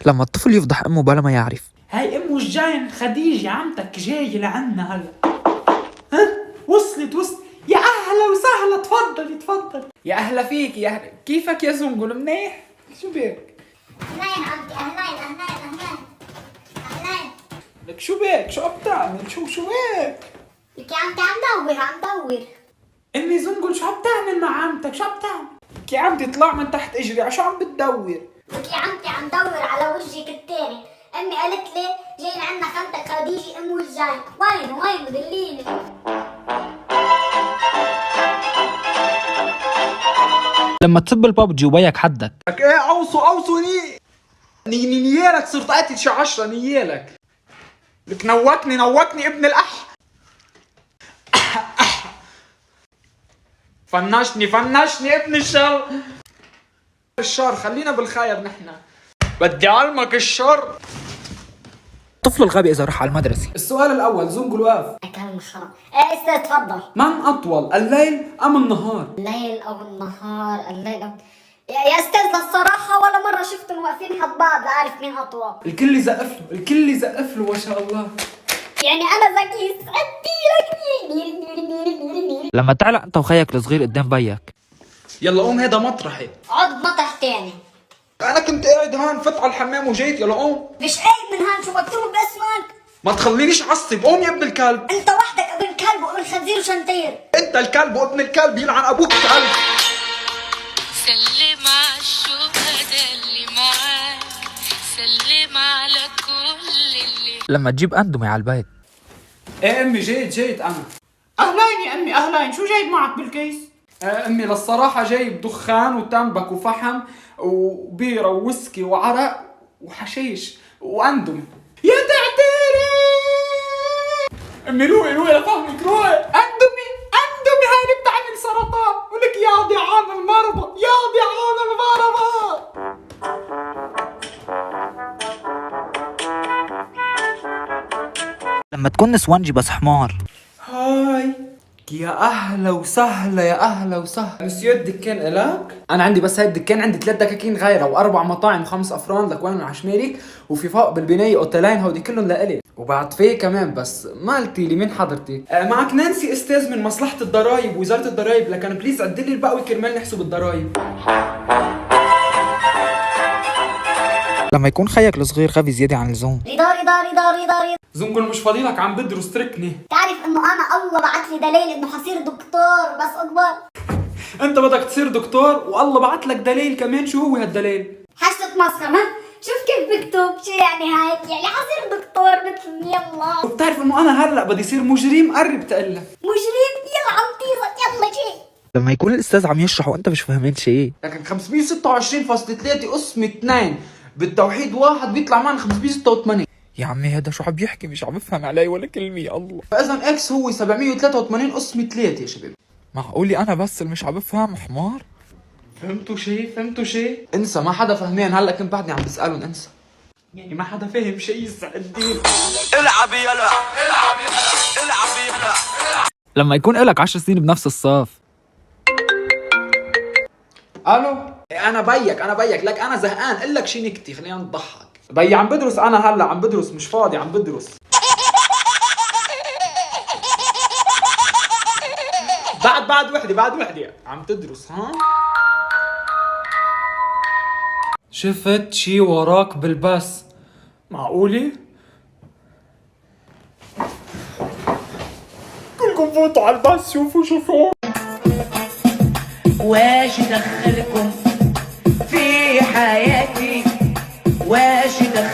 لما الطفل يفضح امه بلا ما يعرف. هاي ام الجاين خديجة عمتك جاية لعنا هلا. ها وصلت وصلت. يا اهلا وسهلا، تفضلي تفضلي. يا اهلا فيك يا اهلا. كيفك يا زنقل؟ منيح؟ شو بك؟ اهلين عمتي، اهلين اهلين اهلين اهلين. لك شو بك؟ شو عم تعمل؟ شو بك؟ لك يا عمتي عم دور عم دور. امي زنقل شو عم تعمل مع عمتك؟ شو عم تعمل؟ لك يا عمتي اطلع من تحت اجري، شو عم بتدور؟ لك يا عمتي عم دور على وجهك الثاني، امي قالت لي جايين عنا خالتك خديجة ام وجهين، وين وين دليني؟ لما تسب البابجي وبيك حدك. لك ايه اوصو اوصو ني ني نيالك، صرت قاتل شي 10 نيالك. لك نوكني نوكني ابن الاح. فنشني فنشني ابن الشر. الشر خلينا بالخير نحن. بدي اعلمك الشر. الطفل الغبي اذا راح على المدرسة. السؤال الاول زنقل واقف. اكل خرا. ايه استاذ تفضل. من اطول، الليل ام النهار؟ الليل او النهار؟ الليل او يا استاذ الصراحة ولا مرة شفتهم واقفين حد بعض اعرف مين اطول. الكل يزقف له، الكل يزقف له ما شاء الله. يعني انا ذكي سعدتي لك. لما تعلق انت وخيك الصغير قدام بيك. يلا قوم هذا مطرحي. عد مطرح تاني. انا كنت قاعد هون، فت على الحمام وجيت. يلا قوم. مش قايم من هون، شو مكتوب باسمك؟ ما تخلينيش عصب، قوم يا ابن الكلب. انت وحدك ابن كلب وابن خنزير وشنتير. انت الكلب وابن الكلب، يلعن ابوك كلب. سلم على الشهداء اللي معاك، سلم على كل اللي. لما تجيب اندومي على البيت. ايه امي جيت جيت انا. اهلين يا امي اهلين، شو جايب معك بالكيس؟ امي للصراحة جايب دخان وتنبك وفحم وبيرة وويسكي وعرق وحشيش واندومي. يا تعتري امي روقي روقي لفهمك روقي. اندومي اندومي هاي اللي بتعمل سرطان، ولك يا ضيعان المرضى يا ضيعان المرضى. لما تكون نسوانجي بس حمار. هاي يا اهلا وسهلا يا اهلا وسهلا. مسيو الدكان الك؟ انا عندي بس هاي الدكان، عندي 3 دكاكين غيره و4 مطاعم و5 افران لك وين على شمالك، وفي فوق بالبنايه اوتيلين، هودي كلهم لإلي وبعد في كمان. بس ما قلتي لي مين حضرتك؟ معك نانسي استاذ من مصلحة الضرايب وزارة الضرايب، لكن please عدلي لي البقوي كرمال نحسب الضرايب. لما يكون خيك الصغير غبي زيادة عن اللزوم. رضا رضا رضا رضا رضا. زنقل مش فاضيلك عم بدرس، تركني. تعرف انه انا الله بعت لي دليل انه حصير دكتور بس اكبر. انت بدك تصير دكتور والله بعت لك دليل كمان، شو هو هالدليل؟ حاج تتمسخر ها؟ شوف كيف بكتب، شو يعني هيك؟ يعني حصير دكتور مثل يلا. وبتعرف انه انا هلا بدي صير مجرم؟ قرب تقلك مجرم؟ يلا عم طيزك يلا جاي. لما يكون الاستاذ عم يشرح وانت مش فاهمين شيء. لكن 526.3 قسم 2 بالتوحيد 1 بيطلع معنا 586. يا عمي هذا شو عم يحكي، مش عم بفهم علي ولا كلمة يا الله. فاذا x هو 783 قسم 3 يا شباب. معقولي انا بس اللي مش عم بفهم حمار؟ فهمتوا شيء؟ فهمتوا شيء؟ انسى ما حدا فهمان، هلا كنت بعدني عم بسالهم انسى. يعني ما حدا فاهم شيء يسعد الدين. العب يلا العب يلا العب يلا. لما يكون لك 10 سنين بنفس الصف. الو انا بيك انا بيك، لك انا زهقان، قل لك شي نكتة خلينا نضحك. بي عم بدرس انا هلا، عم بدرس مش فاضي عم بدرس. بعد وحده بعد وحده عم تدرس ها؟ شفت شي وراك بالبس، معقولة؟ كلكم فوتوا على البس شوفوا شوفوا. واش دخلكم في حياتي؟ واش دخلكم؟